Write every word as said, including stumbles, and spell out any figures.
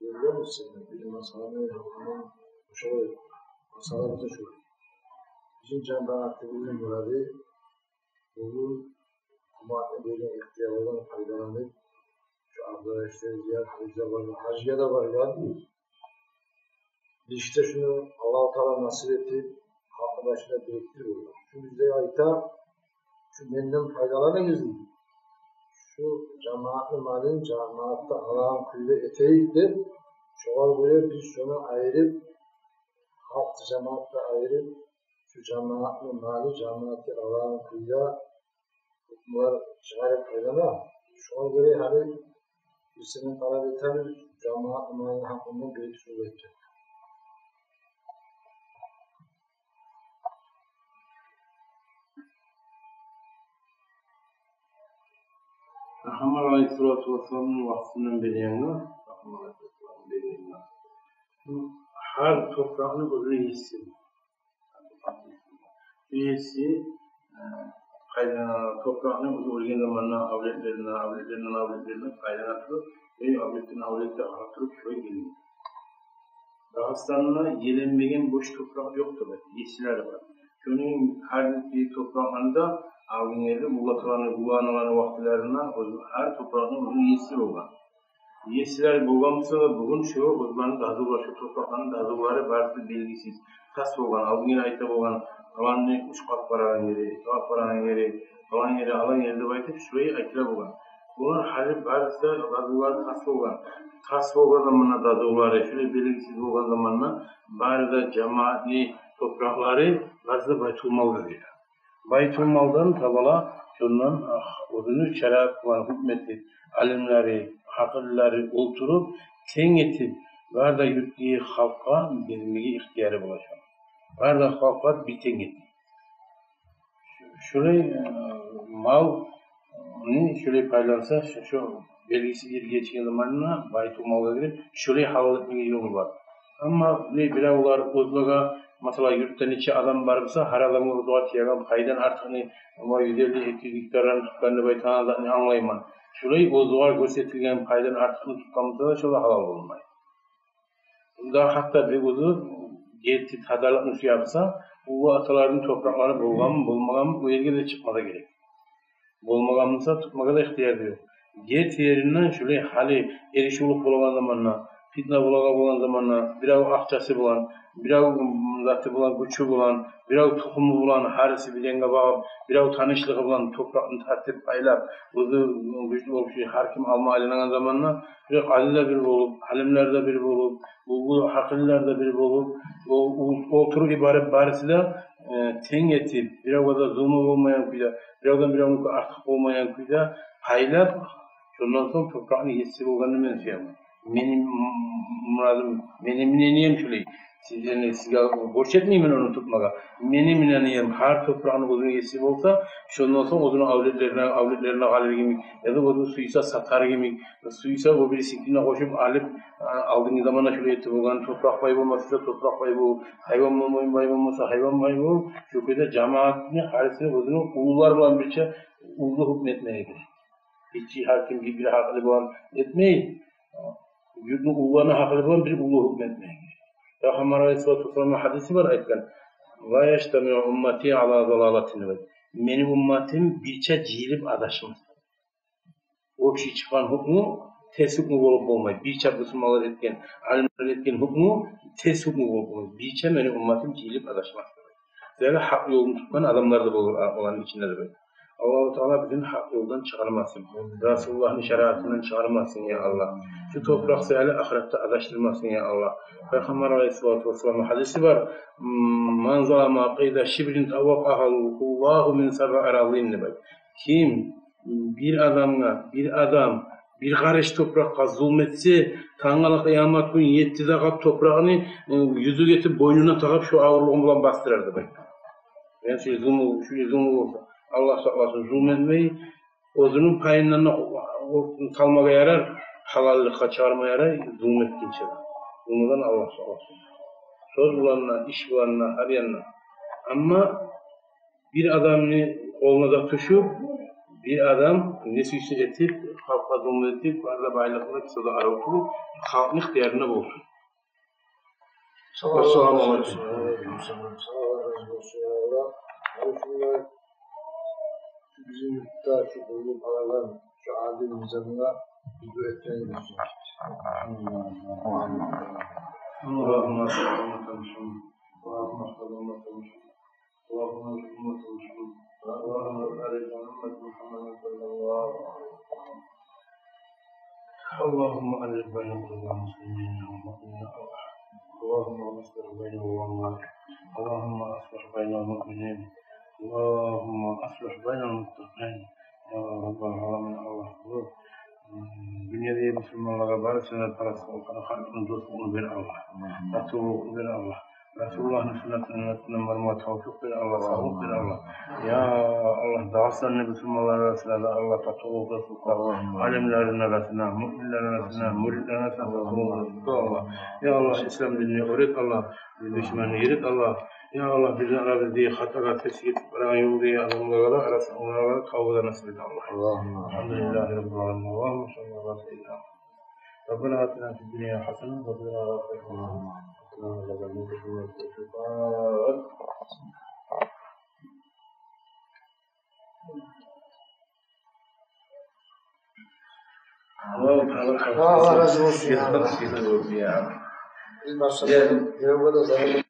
Билемисиз, бир масъаланы гьакъындан шолай, масъала да шолай. Бизин жамиятыбызны мурады бугюн жамиятны берген ихтиярындан пайдаланып, шу Абдурашидни зиярат, гьажгъа да баргъан, гьажгъа да баргъан. Бизге де шуну Аллагьу Таала насип этип, халкъны башына бирикдирип болгъан. Шу бизге айта, шу менден пайдаланыгъыз, шу жамиятны малын жамиятда алагъан кюйде этейик деп, шогъар гёре биз шуну айырып, халкъны жамиятдан айырып, шу жамиятны малы жамиятда алагъан кюйде гьукмулар чыгъарып айлана. Шогъар гёре гьали биз сенден талап этебиз, жамиятны малы гьакъында бир-эки сёз айтсанг. Пайхаммар алайгьиссалату вассаламны вакътисинден берли, Пайхаммар алайгьиссалату вассаламны берли, гьар топуракъны оьзюню еси. Еси, э, къайда, топуракъны оьзю оьлген заманда авлетлерине, авлетлеринден авлетлерине къайда туруп, э, авлетден авлетге къарап туруп, шолай гелген. Дагъыстанда еленмеген бош топуракъ ёкъдур, есилери бар. Шону гьар бир топуракъны да алдынгъы муллаталаны, буланы вакътилеринде оьзю, гьар топуракъны оьзюню еси болгъан. Есилер болгъан буса да, бугюн шо оьзлени дазулары, шо топуракъланы дазулары барысы белгисиз. Тас болгъан, алдынгъы айта болгъан, аланны уьч къат барагъан ери, эки къат барагъан ери, алан ери, алан ери деп айтып, шулай айтыла болгъан. Булар гьали барысы да дазулары тас болгъан. Тас болгъан заманда дазулары, шулай белгисиз болгъан заманда бары да жамиятны топуракълары барысы да байтулмалгъа гире. Байтулмалдан таба ала, шондан, а, оьзюню шариат булан гьукму этип, алимлери, гьакъыллары олтуруп, тенг этип, бары да юртдагъы халкъгъа бермеге ихтияры бола шону. Бары да халкъгъа бир тенг этип. Шулай, э, мал, э, шулай пайланса, шо, шо белгисиз ер гечген заманда байтулмалгъа гирип, шулай гьалал этмеге ёлу бар. Амма бир, биревлер оьзлеге, масала, юртда нече адам бар буса, гьар адамгъа оьзюне тиеген пайдан артыкъны, ама юз элли, эки юз гектардан тутгъан деп айтагъан затны англайман. Шулай оьзюне гёрсетилген пайдан артыкъны тутгъан буса да, шо да гьалал болмай. Бунда гьатта бир оьзю герти тазалыкъны сюе буса, уллу аталарыны топуракълары болгъанмы, болмагъанмы, о ерге де чыкъмаса герек. Болмагъан буса, тутмагъа да ихтияр да ёкъ. Герти еринден шулай гьали эришивлюк болагъан заманда, фитна болагъан, болагъан заманда, бирев акъчасы булан, бирев, м, заты булан, гючю булан, бирев тухуму булан, гьариси бир янгъа багъып, бирев танышлыгъы булан топуракъны тартып, пайлап, оьзю, м, гючлю болуп, шулай гьар ким алма айланагъан заманда, шулай къади де бир болуп, алимлер де бир болуп, уллу гьакъыллар да бир болуп, ол, ол, олтуруп ибарат барысы да, э, тенг этип, биревге де зулму болмайгъан кюйде, биревден биревнюке артыкъ болмайгъан кюйде пайлап, шондан сонг топуракъны еси болгъанны мен сюемен. Мени м-, мурадым, мени мнением шулай. Сиз, яни, сизге борч этмеймен ону тутмагъа. Мени мнением, гьар топуракъны оьзюню еси болса, шондан сонг оьзюню авлетлерине, авлетлерине къалыр йимик, яда оьзю сюйсе сатар йимик, сюйсе о бирисинкине къошуп алып, а, алдынгъы заманда шулай этип болгъан, топуракъ бай болмаса, топуракъ бай болуп, гьайван бай болмаса, гьайван бай болуп, шо кюйде жамиятны гьариси оьзюню уллулар булан бирче уллу гьукму этмеге герек. Гиччи гьар ким бир гьакъылы булан этмей, юртну уллуланы гьакъылы булан бир уллу гьукму этмеге герек. Пайхаммар алайгьиссалату вассаламны гьадиси бар айтгъан: «Ла яжтамиу уммати ала залалатин», — деп. Мени умматым бирче жыйылып адашмас. Общий чыкъгъан гьукму терс гьукму болуп болмай. Бирче бусурманлар этген, алимлер этген гьукму терс гьукму болуп болмай. Бирче мени умматым жыйылып адашмас. Зери гьакъ ёлну тутгъан адамлар да болур, а, оланы ичинде де. Аллагьу Таала бизин гьакъ ёлдан чыгъармасын. Расулуллагьны шариатындан чыгъармасын, я Аллагь. Шу топуракъ саялы ахыратда адашдырмасын, я Аллагь. Пайхаммар алайгьиссалату вассаламны гьадиси бар: «Ман залама къайда шибрин таввакъагьу Аллагьу мин сабъи аразин», — деп. Ким бир адамгъа, бир адам бир къарыш топуракъгъа зулму этсе, тангала къыямат гюн етти де къат топуракъны, э, юзюк этип бойнуна тагъып, шо авурлугъун булан басдырар деп айтгъан. Яни шу зулму, шу зулму болса, Аллагь сакъласын, зулму этмей, оьзюню пайындан да салмагъа ярар, гьалаллыкъгъа чыгъарма ярай, зулму этгинче де. Зулмудан Аллагь сакъласын. Сёз булан да, иш булан да, гьар яндан. Амма бир адамны къолуна да тюшюп, бир адам Несибесин этип, халкъгъа зулму этип, бары да байлыкълар киседе арив болуп, халкъны ихтиярында болсун. Ассаламу алейкум. Салам, салам, салам, я Аллагь. Бизин юртда шу къурулуп къалагъан шу адил низамгъа биз дуа этген эдик. اللهم صل على محمد. اللهم صل على محمد. اللهم صل على محمد. اللهم بارك على أمة محمد صلى الله عليه وسلم. اللهم ألف بين قلوب المسلمين والمؤمنين. اللهم أصلح بينهم. اللهم أصلح بين المؤمنين. اللهم أصلح بين المتقين. يا رب العالمين. Аллагь, бу дюньядагъы бусурманлагъа барысына да парасатлыкъны, халкъны достлугъун бер, Аллагь. Татывлукъну бер, Аллагь. Расулуллагьны суннатына бармагъа тавфикъ бер, Аллагь, савлукъ бер, Аллагь. Я Аллагь, Дагъыстанны бусурманлар арасында да, Аллагь, татывлукъ, достлукъ, алимлени арасына, муъминлени арасына, мюридлени арасына татывлукъ, достлукъ, Аллагь. Я Аллагь, ислам динни оьр эт, Аллагь. Душманны йибер, Аллагь. Я Аллагь, бизин арабызда хатагъа, терсге гетип барагъан ёлда, я Аллагь, олагъа да, арасына, олагъа да тавба насип эт, Аллагь. Аллагьумма. Альгьамдулиллагьи раббиль аламин. Аллагьумма салли ала сайидина Мухаммад. ربنا آتنا في الدنيا حسنة وفي الآخرة حسنة وقنا عذاب النار. Аллагь рази болсун, я Аллагь. Биз башда... Гел. Гел,